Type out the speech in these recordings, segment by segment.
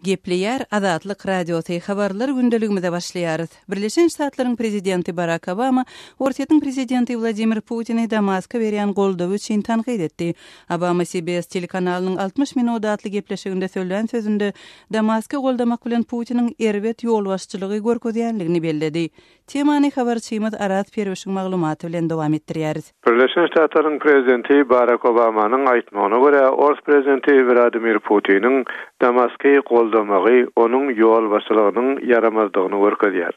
Gepleýär Azatlyk Radiosy, Habarlar gündeligimize başlaýarys. Birleşen Ştatlaryň prezidenti Barak Obama Orsýetiň prezidenti Wladimir Putini Damaska berýän goldawy üçin tankyt etdi. Obama CBS telekanalynyň 60 minut atly gepleşiginde söylän sözünde Damasky goldamak bilen Putiniň erbet ýolbaşçylygy görkezýänligini belledi. Temany habarçymyz Araz Perwişiň maglumaty bilen dowam etdirýäris. Birleşen Ştatlaryň prezidenti Barak Obamanyň aýtmagyna görä, ors prezidenti Wladimir Putiniň Damasky goldamagy onuň ýolbaşçylygynyň ýaramazdygyny görkezýär.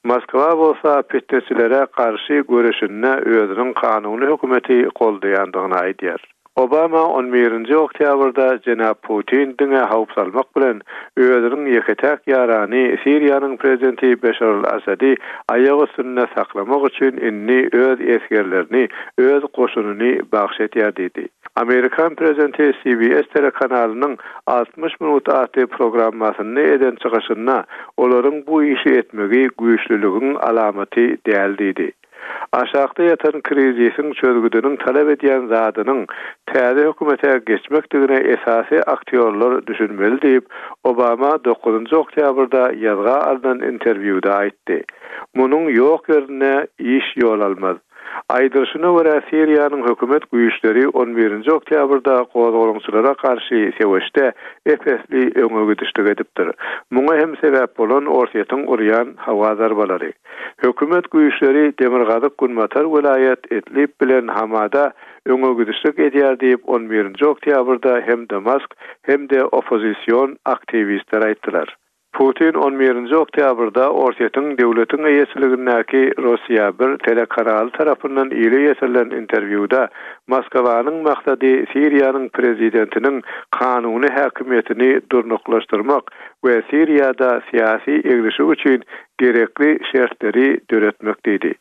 Moskwa bolsa pitneçilere garşy göreşinde özüniň kanuny hökümeti goldaýandygyny aýdýar. Obama on birinji oktýabrda jenap Putin diňe howp salmak bilen, özüniň ýeke-täk ýarany Siriýanyň prezidenti Beşar al-Assady aýak üstünde saklamak üçin indi öz esgerlerini, öz goşunyny bagş edýär diýdi. Amerikan prezidenti CBS telekanalynyň 60 minut atly programmasynda eden çykyşynda olaryň bu işi etmegi güýçlüligiň alamaty däl diýdi. Aşakda ýatan krizisiň çözgüdiniň talap edýän zadynyň täze hökümete geçmekdigine esasy aktýorlar düşünmeli diýip, Obama dokuzynjy oktýabrda ýazga alnan interwýuda aýtdy. Munuň ýok ýerinde iş ýol almaz. Aýdylyşyna görä, Siriýanyň hökümet güýçleri on birinji oktýabrda gozgalaňçylara garşy söweşde ep-esli öňe gidişlik edipdir. Muňa hem sebäp bolan Orsýetiň urýan howa zarbalary. Hökümet güýçleri demirgazyk-günbatar welaýat Idlib bilen Hamada öňe gidişlik edýär diýip, on birinji oktýabrda hem Damask, hem-de oppozision aktiwistler aýtdylar. Putin on birinji oktýabrda Orsýetiň döwletiň eýeçiligindäki Rossiýa bir telekanaly tarapyndan ile ýetirilen interwýuda Moskwanyň maksady Siriýanyň prezidentiniň kanuny häkimiýetini durnuklaşdyrmak we Siriýada syýasy eglişik üçin gerekli şertleri döretmek diýdi.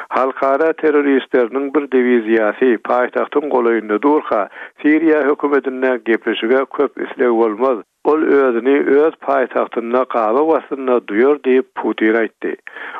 Halkara terroristleriniň bir diwiziýasy paýtagtyň golaýynda durka, Siriýa hökümetinde gepleşige köp isleg bolmaz, ol özüni öz paýtagtynda gabaw astynda duýar diýip, Putin aýtdy.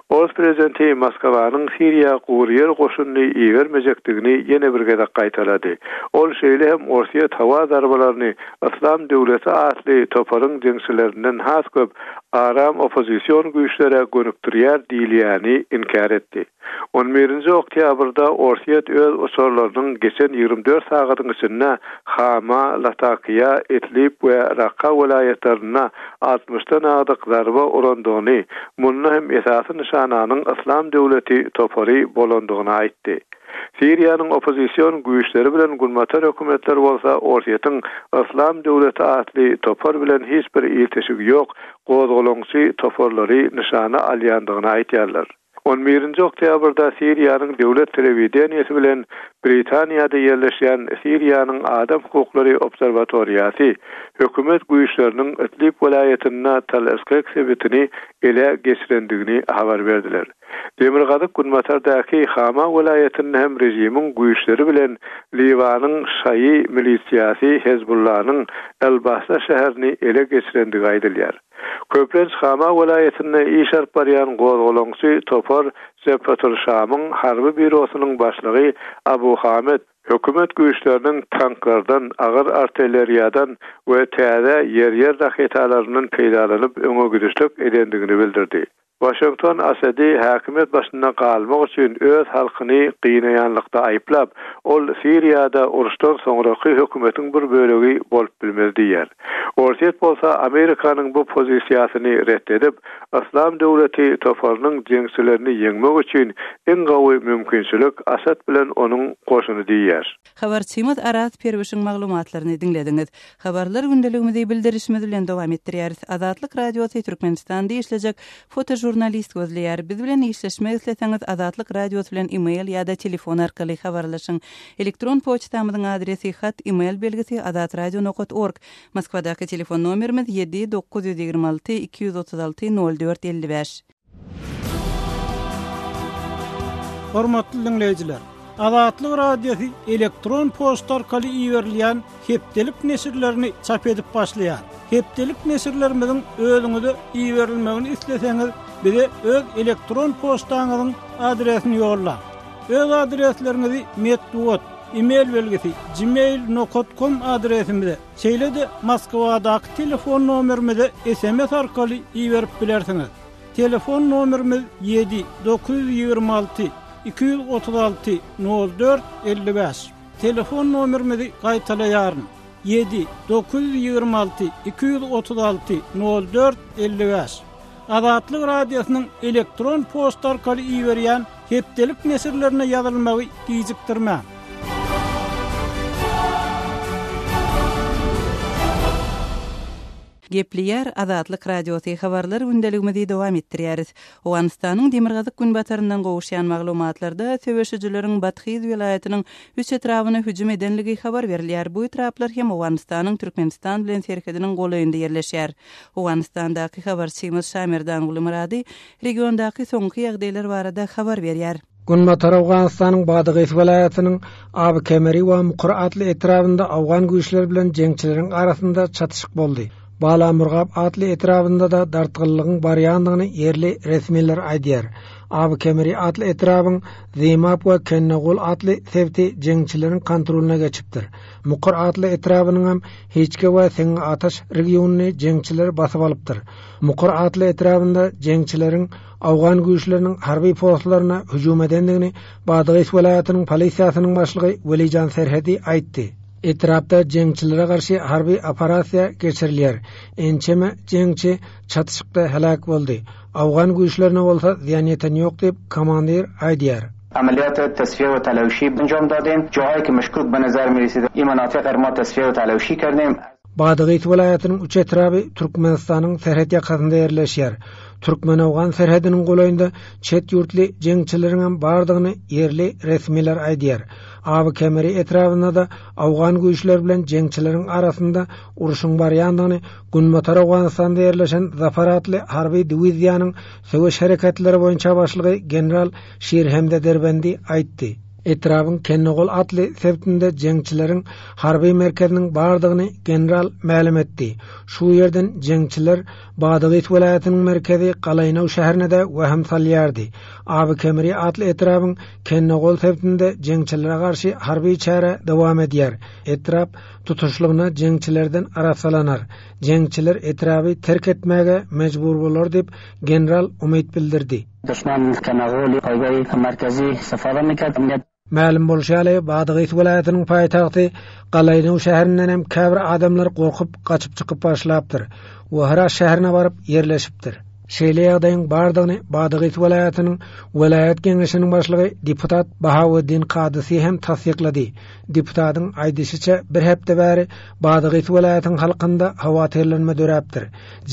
Ors prezidenti Moskwanyň Siriýa guryýer goşunyny ibermejekdigini ýene bir gezek gaýtalady. Ol şeýle hem Orsýet howa zarbalaryny Yslam döwleti atly toparyň jeňçilerinden has köp aram oppozision güýçlere gönükdirýär diýilýäni inkär etdi. On birinji oktýabrda Orsýet öz uçarlarynyň geçen 24 sagadyň içinde Hama, Latakiýa, Idlib we Rakka welaýatlarynda altmyşdan agdyk zarba urandygyny, munda hem esasy nyşananyň Yslam döwleti topary bolandygyny aýtdy. Siriýanyň oppozision güýçleri bilen günbatar hökümetleri bolsa Orsýetiň Yslam döwleti atly topar bilen hiç bir ilteşigi ýok gozgalaňçy toparlary nyşana alýandygyny aýdýarlar. On birinji oktýabrda Siriýanyň döwlet telewideniýesi bilen Britaniýada ýerleşýän Siriýanyň adam hukuklary obserwatoriýasy hökümet güýçleriniň Idlib welaýatynda Tal-Eskek sebitini ele geçirendigini habar berdiler. Demirgazyk-günbatardaky Hama welaýatynda hem režimiň güýçleri bilen Liwanyň şaýy milisiýasy Hezbullanyň El-Bahsa şäherini ele geçirendigi aýdylýar. Köplenç Hama welaýatynda iş alyp barýan gozgalaňçy topar Jebhatul-Şamyň harby býurosynyň başlygy Abu Hamed hökümet güýçleriniň tanklardan, agyr artilleriýadan we täze ýer-ýer raketalaryndan peýdalanyp öňe gidişlik edendigini bildirdi. Waşington Asady häkimiýet başynda galmak üçin öz halkyny gynaýanlykda aýyplap, ol Siriýada uruşdan soňraky hökümetiň bir bölegi bolup bilmez diýýär. Orsýet bolsa Amerikanyň bu pozisiýasyny ret edip, Yslam döwleti toparynyň jeňçilerini ýeňmek üçin iň gowy mümkinçilik Asad bilen onuň goşuny diýýär. Habarçymyz Araz Perwişiň maglumatlaryny diňlediňiz. Habarlar gündeligimizi bildirişimiz bilen dowam etdirýäris. Azatlyk Radiosy Türkmenistanda işlejek fotožurnalist gözleýär. Biz bilen işleşmek isleseňiz Azatlyk Radiosy bilen email ýa-da telefon arkaly habarlaşyň. Elektron poçtamyzyň adresi hat email belgisi azatradio nokat org. Moskwadaky telefon nomerimiz 7 926 236 04 55. Hormatly diňleýjiler! Azatlyk Radiosy elektron poçta arkaly iberilýän hepdelik neşirlerini çap edip başlaýar. Hepdelik neşirlerimiziň özüňize iberilmegini isleseňiz, bize öz elektron poçtaňyzyň adresini ýollaň. Öz adresleriňizi metbugat. E-mail belgisi, gmail nokat kom adresimize, şeýle-de Moskwadaky telefon nomerimize sms arkaly iberip bilersiňiz. Telefon nomerimiz ýedi, 926 236 04 55. Telefon nomerimizi gaýtalaýaryn, ýedi, 926 236 04 55. Azatlyk Radiosynyň elektron poçta arkaly iberýän hepdelik neşirlerine ýazylmagy gijikdirmäň. Gepleýär Azatlyk Radiosy Habarlar gündeligimizi dowam etdirýäris. Owganystanyň demirgazyk-günbataryndan gowuşýan maglumatlarda söweşijileriň Bathyz welaýatynyň üç etrabyna hüjüm edenligi habar berilýär. Bu etraplar hem Owganystanyň Türkmenistan bilen serhediniň golaýynda ýerleşýär. Owganystandaky habarçymyz Şamerdanguly Myrady regiondaky soňky ýagdaýlar barada habar berýär. Günbatar Owganystanyň Badagys welaýatynyň Aby Kemeri we Mukur atly etrabynda owgan güýçleri bilen jeňçileriň arasynda çatyşyk boldy. Balamurgap atly etrabynda-da dartgynlygyň barýandygyny ýerli resmiler aýdýar. Aby Kemeri atly etrabyň Zymap we Kennegul atly sebiti jeňçileriň kontrolyna geçipdir. Mukur atly etrabynyňam Hiçke we Seňňi-Ataş regionyny jeňçiler basyp alypdyr. Mukur atly etrabynda jeňçileriň owgan güýçleriniň harby postlaryna hüjüm edendigini Badgys welaýatynyň polisiýasynyň başlygy Welijan Serhedi aýtdy. Etrapda jeňçilere garşy harby operasiýa geçirilýär. Ençeme jeňçi çatyşykda heläk boldy. Owgan güýçlerine bolsa zyýan ýeten ýok diýip, komandir aýdýar. عملیات تصفیه و تلوشی انجام دادیم جاهایی که مشکوک به نظر می رسید این مناطق ما تصفیه و تلوشی کردیم Badagys welaýatynyň üç etraby Türkmenistanyň serhet ýakasynda ýerleşýär. Türkmen-owgan serhediniň golaýynda çet ýurtly jeňçileriňem bardygyny ýerli resmiler aýdýar. Aby Kemeri etrabynda-da owgan güýçleri bilen jeňçileriň arasynda urşuň barýandygyny Günbatar Owganystanda ýerleşen Zafar atly harby diwiziýanyň söweş hereketleri boýunça başlygy general Şirhemze Derbendi aýtdy. Etrabyň Kennegol atly sebitinde jeňçileriň harby merkeziniň bardygyny general mälim etdi. Şu ýerden jeňçiler Badagys welaýatynyň merkezi Galaýnaw şäherine-de wehim salýardy. Aby-Kemri atly etrabyň Kennegol sebitinde jeňçilere garşy harby çäre dowam edýär. Etrap tutuşlygyna jeňçilerden arassalanar. Jeňçiler etraby terk etmäge mejbur bolar diýip, general umyt bildirdi. Duşman Kenagoli paýgaý merkezi istifada mikerdi. Emniyet. Mälim bolşy ýaly, Badagys welaýatynyň paýtagty Galaýnow şäherinden hem käbir adamlar gorkup, gaçyp çykyp başlapdyr we Hyrat şäherine baryp ýerleşipdir. Şeýle ýagdaýyň bardygyny Badagys welaýatynyň welaýat geňeşiniň başlygy deputat Bahaweddin Kadysy hem tassyklady. Deputatyň aýdyşyça, bir hepde bäri Badagys welaýatyň halkynda howatyrlanma döräpdir.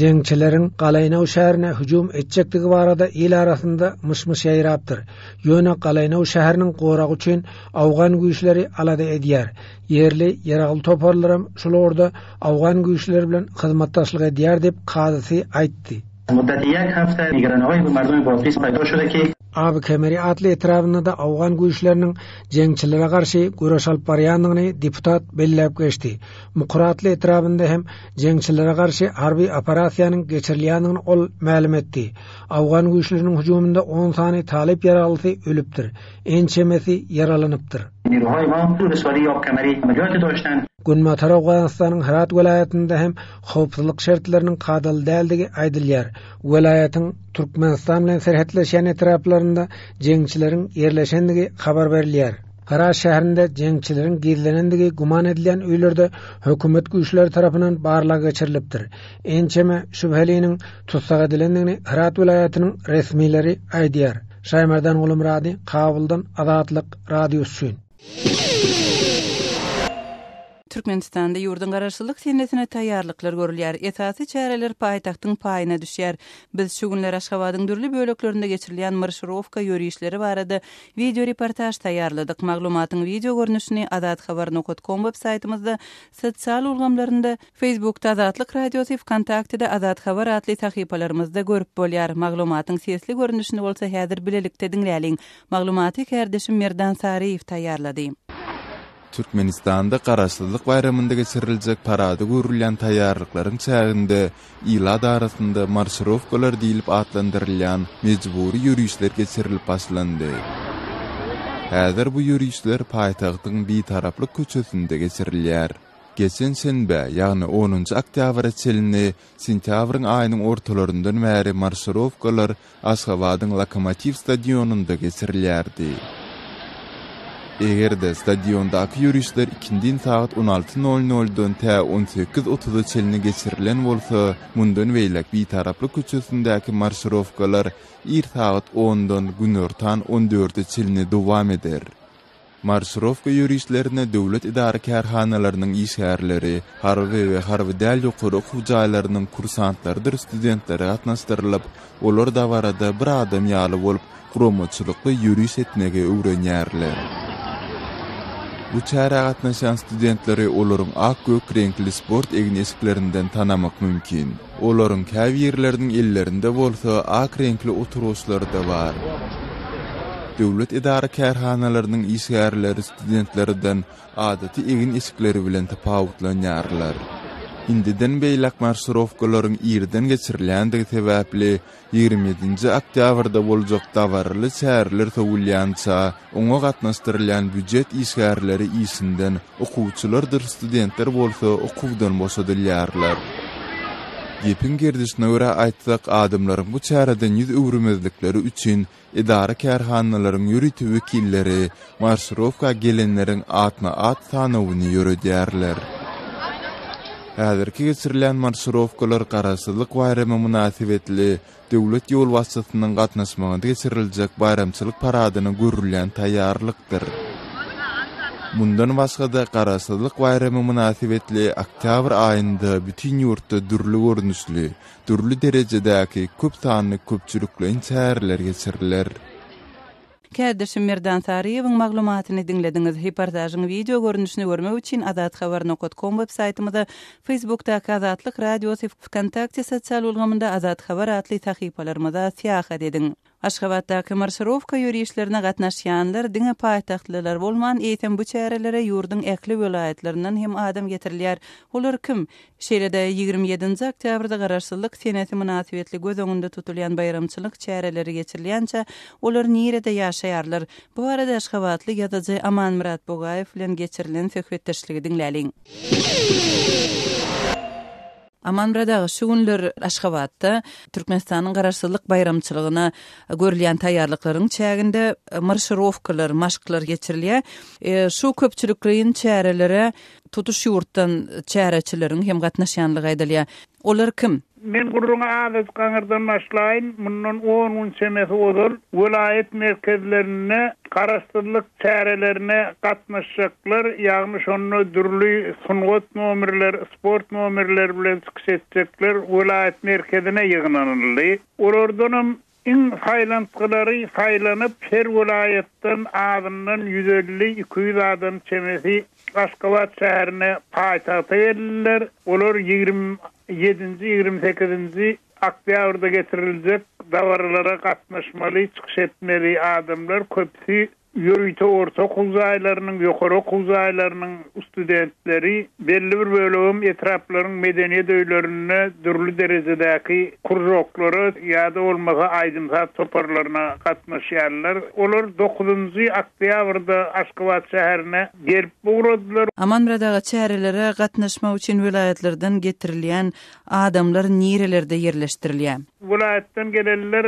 Jeňçileriň Galaýnaw şäherine hüjüm etjekdigi barada il arasynda myş-myş ýaýrapdyr. Ýöne Galaýnaw şäheriniň goragy üçin owgan güýçleri alada edýär. Ýerli ýaragly toparlaram şul ugurda owgan güýçleri bilen hyzmatdaşlyk edýär diýip, kazysy aýtdy. Muddati ýek hafte nigeranihai be mardumi Badghis payda şude ki. Abi Kemeri atly etrabynda-da owgan güýçleriniň jeňçilere garşy göreş alyp barýandygyny deputat belläp geçdi. Mukuratly etrabynda hem jeňçilere garşy harby operasiýanyň geçirilýändigini ol mälim etdi. Owgan güýçleriniň hüjüminde on sany talyp ýaraglysy ölüpdir, ençemesi ýaralanypdyr. Günbatar Owganystanyň Hyrat welaýatynda hem howpsuzlyk şertleriniň kadaly däldigi aýdylýar. Welaýatyň Türkmenistan bilen serhetleşýän etraplarynda jeňçileriň ýerleşendigi habar berilýär. Hyrat şäherinde jeňçileriň gizlenendigi güman edilýän öýlerde hökümet güýçleri tarapyndan barlag geçirilipdir. Ençeme şübheliniň tussag edilendigini Hyrat welaýatynyň resmileri aýdýar. Şaýmerdan Gulumyrady, Kabuldan Azatlyk Radiosy üçin. Türkmenistanda ýurduň Garaşsyzlyk senesine taýýarlyklar görülýär. Esasy çäreler paýtagtyň paýyna düşýär. Biz şu günler Aşgabadyň dürli böleklerinde geçirilýän marşirowka ýörişleri barada wideo reportaž taýýarladyk. Maglumatyň wideo görnüşini azathabar nokat kom web saýtymyzda, sosial ulgamlarynda, Facebookda Azatlyk Radiosy, Wkontaktede Azat Habar atly sahypalarymyzda görüp bolýar. Maglumatyň sesli görnüşini bolsa häzir bilelikde diňläliň. Maglumaty kärdeşim Merdan Saryýew taýýarlady. Türkmenistanda Garaşsyzlyk baýramynda geçiriljek parada görülýän taýýarlyklaryň çäginde ilat arasynda marşirowkalar diýlip atlandyrylýan mejbury ýörişler geçirilip başlandy. Häzir bu ýörişler paýtagtyň Bitaraplyk köçesinde geçirilýär. Geçen şenbä, ýagny onunjy oktýabra çenli sentýabryň aýynyň ortalaryndan bäri marşirowkalar Aşgabadyň Lokomotiw stadionynda geçirilýärdi. Eger-de stadiondaky ýörişler ikindin sagat 16 nol noldan tä 18 otuza çenli geçirilen bolsa, mundan beýläk Bitaraplyk köçesindäki marşirowkalar ir sagat ondan günortan on dörde çenli dowam eder. Marşirowka ýörişlerine döwlet edara-kärhanalarynyň işgärleri, harby we harby däl ýokary okuw jaýlarynyň kursantlarydyr studentleri gatnaşdyrylyp, olar dabarada bir adam ýaly bolup, guramaçylykly ýöriş etmegi öwrenýärler. Bu çärä gatnaşýan studentleri olaryň ak-gök reňkli sport egin-eşiklerinden tanamak mümkin. Olaryň käbirleriniň ellerinde bolsa ak reňkli oturgyçlary-da bar. Döwlet edara-kärhanalarynyň işgärleri studentlerden adaty egin-eşikleri bilen tapawutlanýarlar. Indiden beýläk marşirowkalaryň irden geçirilýändigi sebäpli, 27-nji oktýabrda boljak dabaraly çäreler sowulýança, oňa gatnaşdyrylýan býujet işgärleri işinden, okuwçylardyr studentler bolsa okuwdan boşadylýarlar. Gepiň gerdişine görä aýtsak, adamlaryň bu çäreden ýüz öwürmezlikleri üçin edara-kärhanalaryň ýörite wekilleri marşirowka gelenleriň atma-at sanawyny ýöredýärler. Häzirki geçirilýän marşirowkalar Garaşsyzlyk baýramy mynasybetli döwlet ýolbaşçysynyň gatnaşmagynda geçiriljek baýramçylyk paradyna görülýän taýýarlykdyr. Mundan başga-da, Garaşsyzlyk baýramy mynasybetli oktýabr aýynda bütin ýurtda dürli görnüşli, dürli derejedäki köp sanly köpçülikleýin çäreler geçiriler. Kärdeşim Merdan Saryýewiň maglumatyny diňlediňiz. Reportažyň wideo görnüşini görmek üçin azathabar nokat kom web saýtymyza, Facebookdaky Azatlyk Radiosy, Wkontakte sosial ulgamynda Azat Habar atly sahypalarymyza syýahat ediň. Aşgabatdaky marşirowka ýörişlerine gatnaşýanlar diňe paýtagtlylar bolman, eýsem bu çärelere ýurduň ähli welaýatlaryndan hem adam getirilýär. Olar kim? Şeýle-de, 27-nji oktýabrda Garaşsyzlyk senesi mynasybetli göz öňünde tutulýan baýramçylyk çäreleri geçirilýänçä, olar nirede ýaşaýarlar? Bu barada aşgabatly ýazyjy Amanmyrat Bugaýew bilen geçirilen söhbetdeşligi diňläliň. Amanmyrat aga, şu günler Aşgabatda Türkmenistanyň Garaşsyzlyk baýramçylygyna görülýän taýýarlyklaryň çäginde marşirowkalar, maşklar geçirilýär. Şu köpçülikleýin çärelere tutuş ýurtdan çäreçileriň hem gatnaşýanlygy aýdylýar. Olar kim? Men gürrüňe azajyk aňyrdan başlaýyn. Mundan on gün çemesi ozal welaýat merkezlerinde Garaşsyzlyk çärelerine gatnaşjaklar, ýagny şonda dürli sungat nomerler, sport nomerleri bilen çykyş etjekler welaýat merkezine ýygnanyldy. Olardanam iň saýlantgylary saýlanyp, her welaýatdan azyndan 150, 200 adam çemesi Aşgabat şäherine, paýtagta geldiler. Olar 27-nji, 28-nji oktýabrda geçiriljek dabaralara gatnaşmaly, çykyş etmeli adamlar, köpüsi ýörite orta okuw jaýlarynyň, ýokary okuw jaýlarynyň studentleri, belli bir bölegem etraplaryň medeniýet öýlerinde dürli derejedäki kružoklara ýa-da bolmasa aýdym-saz toparlaryna gatnaşýarlar. Olar dokuzynjy oktýabrda Aşgabat şäherine gelip ugradylar. Amanmyrat aga, çärelere gatnaşmak üçin welaýatlardan getirilýän adamlar nirelerde ýerleşdirilýär? Welaýatdan gelenler,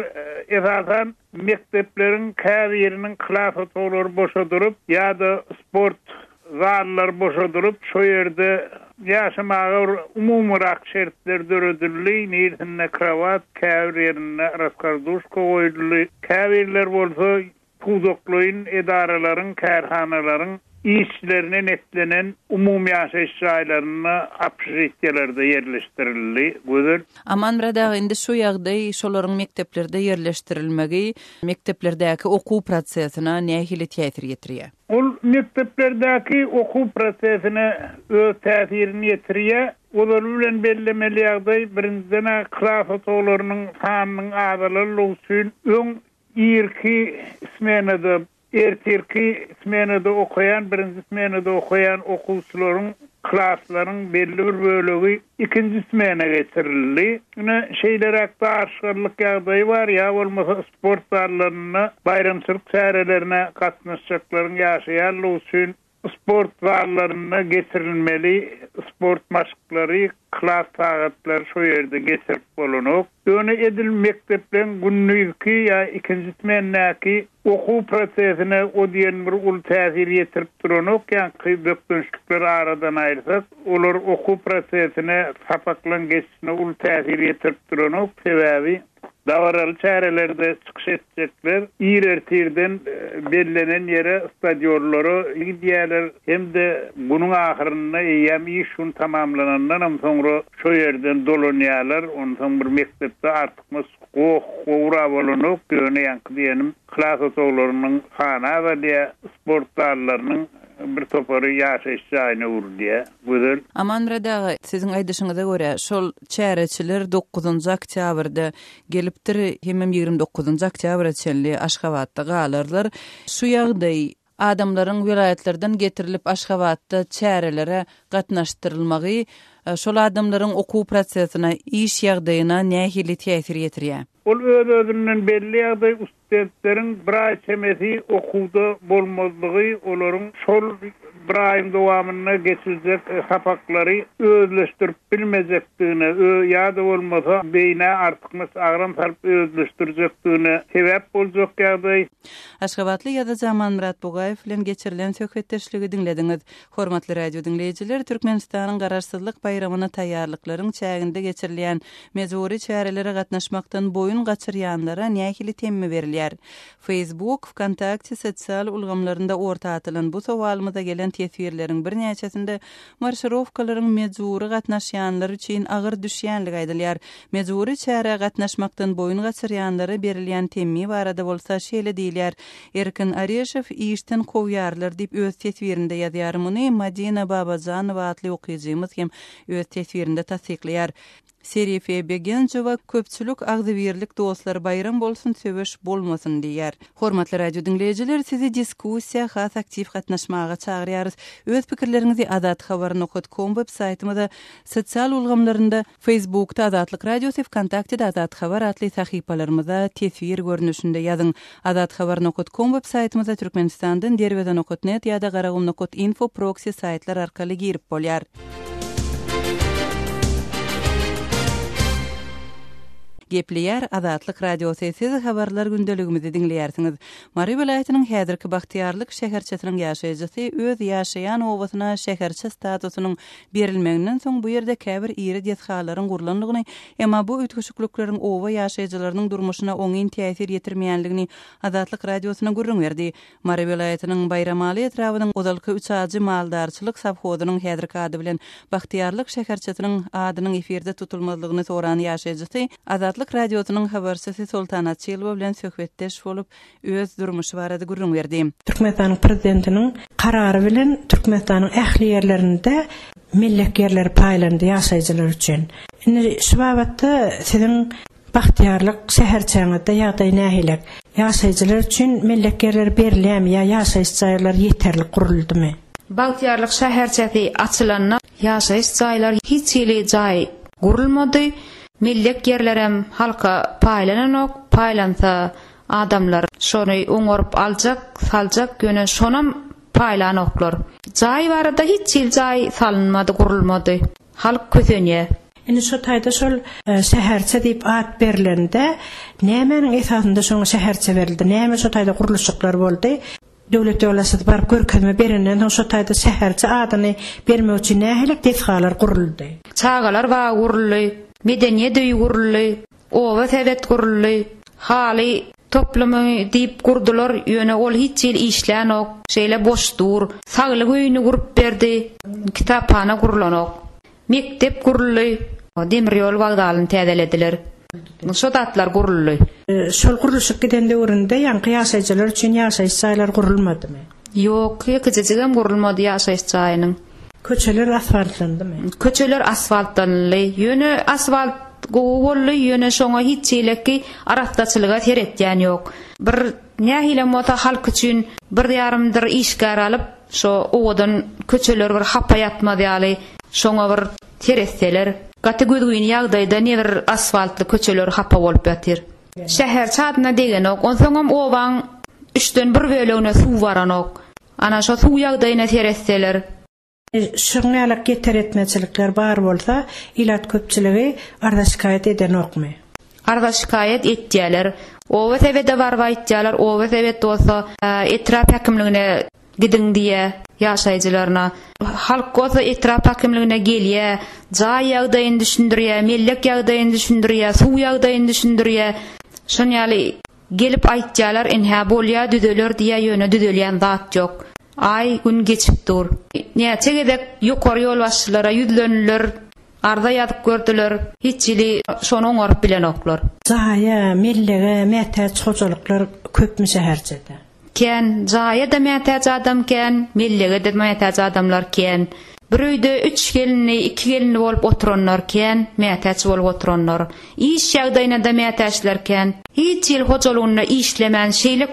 esasan, mekdepleriň käbiriniň klas otaglary boşadylyp ýa-da sport zallary boşadylyp, şo ýerde ýaşamaga bir umumyrak şertler döredildi, nirisinde krowat, käbir ýerinde raskarduşka goýuldy, käbirleri bolsa pudaklaýyn edaralaryň, kärhanalaryň işçilerine netlenen umumy ýaşaýyş jaýlarynda, obşežitiýelerde ýerleşdirildi. Gözel. Amanmyrat aga, indi şu ýagdaý, şolaryň mekdeplerde ýerleşdirilmegi mekdeplerdäki okuw prosesine nähili täsir ýetirýär? Ol mekdeplerdäki okuw prosesine öz täsirini ýetirýär. Ozaly bilen bellemeli ýagdaý, birinjiden-ä klas otaglarynyň sanynyň azalanlygy üçin öň Irki smenada, ertirki smenada okaýan, birinji smenada okaýan okuwçylaryň. Klaslaryň belli bir bölegi ikinji smena geçirildi. Ine, şeýleräk dartgynlyk ýagdaýy bar, ýa bolmasa sport zallarynda baýramçylyk çärelerine gatnaşjaklaryň ýaşaýanlygy üçin sport zallarynda geçirilmeli sport maşklary, klas sagatlary şo ýerde geçirip bolanok. Ýöne edil mekdepleň gündizki ýa ikinji smendäki okuw prosesine o diýen bir uly täsir ýetirip duranok, ýaňky bökdençlikleri aradan aýyrsak, olar okuw prosesine, sapaklaň geçişine uly täsir ýetirip duranok, sebäbi dabaraly çärelerde çykyş etjekler ir ertirden bellenen ýere, stadionlara gidýärler hem-de günüň ahyrynda eýýäm iş güni tamamlanandanam soňra Şo ýerden dolanýarlar, onsoň bir mekdepde artykmaç goh, gowra bolanok, ýöne ýaňky diýenim klas otaglarynyň sany azalýar, sport zallarynyň bir topary ýaşaýyş jaýyna öwrülýär. Gözel. Amanmyrat aga, siziň aýdyşyňyza görä, şol çäreçiler dokuzynjy oktýabrda gelipdir, hemem 29-njy oktýabra çenli Aşgabatda galarlar. Şu ýagdaý Adamlaryň welaýatlardan getirilip Aşgabatda çärelere gatnaşdyrylmagy şol adamlaryň okuw prosesine, iş ýagdaýyna nähili täsir ýetirýär? Ol öz-özünden belli ýagdaý, ustudentleriň bir aý çemesi okuwda bolmazlygy olaryň şol bir aýyň dowamynda geçiljek sapaklary özleşdirip bilmejekdigine ýa-da bolmasa beýnä artykmaç agram salyp özleşdirjekdigine sebäp boljak ýagdaý. Aşgabatly ýazyjy Amanmyrat Bugaýew bilen geçirilen söhbetdeşligi diňlediňiz. Hormatly radio diňleýjiler, Türkmenistanyň Garaşsyzlyk baýramyna taýýarlyklaryň çäginde geçirilýän mejbury çärelere gatnaşmakdan boýun gaçyrýanlara nähili temmi berilýär? Facebook, Wkontakte sosial ulgamlarynda orta atylan bu sowalymyza gelen teswirleriň birnäçesinde marşirowkalaryň mejbury gatnaşýanlar üçin agyr düşýänligi aýdylýar. Mejbury çärä gatnaşmakdan boýun gaçyrýanlara berilýän temmi barada bolsa şeýle diýilýär, Erkin Areşow işden kowýarlar diýip öz teswirinde ýazýar. Muny Madina Babajanowa atly okyjymyz hem öz teswirinde tassyklaýar. Serife Begenjowa Köpçülik agzybirlik dostlar baýram bolsun söweş bolmasyn diýýär. Hormatly radio diňleýjiler sizi diskussiýa has aktiw gatnaşmaga çagyrýarys. Öz pikirleriňizi azathabar nokat kom web saýtymyza sosial ulgamlarynda Facebookda Azatlyk Radiosy Wkontaktede Azat Habar atly sahypalarymyza teswir görnüşinde ýazyň. Azathabar nokat kom web saýtymyza Türkmenistandan Derweze nokat net ýa-da Garagum nokat info proksi saýtlar arkaly girip bolýar. Gepleýär Azatlyk Radiosy, siz habarlar gündeligimizi diňleýärsiňiz. Mary welaýatynyň häzirki Bagtyýarlyk şäherçesiniň ýaşaýjysy öz ýaşaýan obasyna şäherçe statusynyň berilmeginden soň bu ýerde käbir iri desgalaryň gurlandygyny, emma bu üýtgeşiklikleriň oba ýaşaýjylarynyň durmuşyna oňyn täsir ýetirmeýänligini Azatlyk Radiosyna gürrüň berdi. Mary welaýatynyň Baýramaly etrabynyň ozalky Üçajy maldarçylyk sowhozynyň häzirki ady bilen Bagtyýarlyk şäherçesiniň adynyň efirde tutulmazlygyny soran ýaşaýjysy Azatlyk Radiosynyň habarçysy Soltan Açylowa bilen söhbetdeş bolup, öz durmuşy barada gürrüň berdi. Türkmenistanyň Prezidentiniň Karary bilen Türkmenistanyň ähli ýerlerinde mellek ýerleri paýlandy ýaşaýjylar üçin. Indi şu babatda siziň Bagtyýarlyk şäherçäňizde ýagdaý nähilek? Ýaşaýjylar üçin mellek ýerleri berilýärmi ýa ýaşaýyş jaýlary ýeterlik guruldymy? Bagtyýarlyk şäherçesi açylanda ýaşaýyş jaýlar hiç hili jaý gurulmady. Mellek ýerlerem halka paýlananok, paýlansa adamlar şony oňaryp aljak, saljak, ýöne şonam paýlanoklar. Jaý barada hiç hili jaý salynmady, gurulmady. Halk kösenýär. Indi şo taýda şol şäherçe diýip at berlende nämäniň esasynda şoňa şäherçe berildi? Näme şo taýda gurluşyklar boldy? Döwlet ýolbaşçysy baryp görkezme berenden soň şo taýda şäherçe adyny bermek üçin nähili desgalar guruldy? Çagalar bagy guruldy, medeniýet öýi guruldy, oba sebet guruldy, haly toplumy diýip gurdular, ýöne ol hiç hili işlänok, şeýle boş dur. Saglyk öýüni gurup berdi, kitaphana gurulanok. Mekdep guruldy, demir ýol wokzalyny täzelediler. Şo zatlar guruldy. Şol gurluşyk giden döwründe ýaňky ýaşaýjylar üçin ýaşaýyş jaýlary gurulmadymy? Ýok, ýekejejigem gurulmady ýaşaýyş jaýynyň. Köçeler asfaltlandymy? Köçeler asfaltlanyldy. Ýöne asfalt gowy boldy, ýöne şoňa hiç hili arassaçylyga seretýän ýok. Bir nähilem bolsa halk üçin bir ýarymdyr işgär alyp. Şo owadan köçeler bir hapa ýatmaz ýaly şoňa bir seretseler. Gaty gözgyny ýagdaýda nebir asfaltly köçeler hapa bolup ýatyr. Şäherçe adyna degenok. Onsoňam obaň üçden bir bölegine suw baranok. Ana şo suw ýagdaýyna seretseler. Şuň ýalak ýeter-ýetmezçilikler bar bolsa, ilat köpçüligi arza-şikaýat edenokmy? Arza-şikaýat etýäler. Oba sebede baryp aýtýalar, oba sebet bolsa etrap häkimligine gidiň diýýä ýaşaýjylaryna. Halk bolsa etrap häkimligine gelýä, jaý ýagdaýyny düşündirýä, mellek ýagdaýyny düşündirýä, suw ýagdaýyny düşündirýä. Şon ýaly Gelip aýtýalar inhä bolýa düzeler diýýä ýöne düzelýän zat ýok. Aý gün geçip dur. Näçe gezek ýokary ýolbaşçylara ýüzlendiler, arza ýazyp gördüler, hiç hili şony oňaryp bilenoklar. Jaýa, mellege mätäç hojalyklar köpmi şäherçede? Kän, jaýa-da mätäç adam kän, mellege-de mätäç adamlar kän. Bir öýde üç gelinli, iki gelinli bolup oturanlar kän, mätäç bolup oturanlar. Iş ýagdaýyna-da mätäçler kän. Hiç hili hojalygynda işlemän şeýle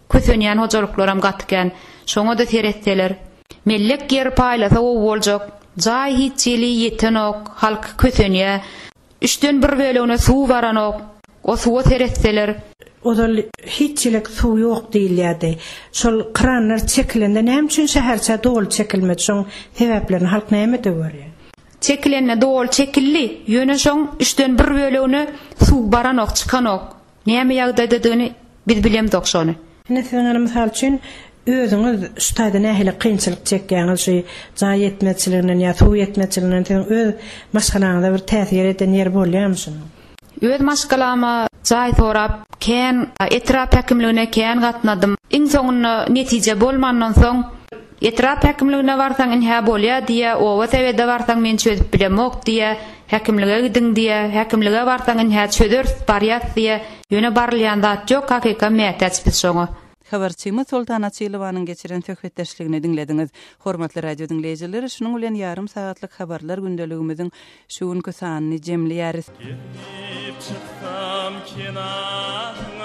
kösenýän hojalyklaram gaty kän. Şoňa-da seretseler. Mellek ýer paýlasa gowy boljak. Jaý hiç hili ýetenok, halk kösenýä. Üçden bir bölegine suw baranok. O suwa seretseler. Ozal hiç ýelek suw ýok diýilýärdi. Şol kranlar çekilende näme üçin şäherçä doly çekilmedi? Şoň sebäplerini halk nämede görýär? Çekilende doly çekildi, ýöne şoň üçden bir bölegine suw baranok, çykanok. Näme ýagdaýdadygyny biz bilemzok şony. Ine siziň ine mysal üçin özüňiz şu taýda nähili kynçylyk çekýäňiz şu jaý ýetmezçiliginden ýa suw ýetmezçiliginden siziň öz maşgalaňyza bir täsir eden ýeri bolýamy şunuň? Öz maşgalama jaý sorap kän etrap häkimligine kän gatnadym. Iň soňunda netije bolmandan soň etrap häkimligine barsaň inhä bolýa diýýä, oba sebede barsaň men çözüp bilemok diýýä, häkimlige gidiň diýýä, häkimlige barsaň inhä çözeris barýas diýýä, ýöne barylýan zat ýok hakykam mätäç biz şoňa. Habarçymyz Soltan Açylowanyň geçiren söhbetdeşligini diňlediňiz. Hormatly radio diňleýjiler, şunuň bilen ýarym sagatlyk habarlar gündeligimiziň şu günki sanyny jemleýäris. Gelip çyksam kenaryňdan.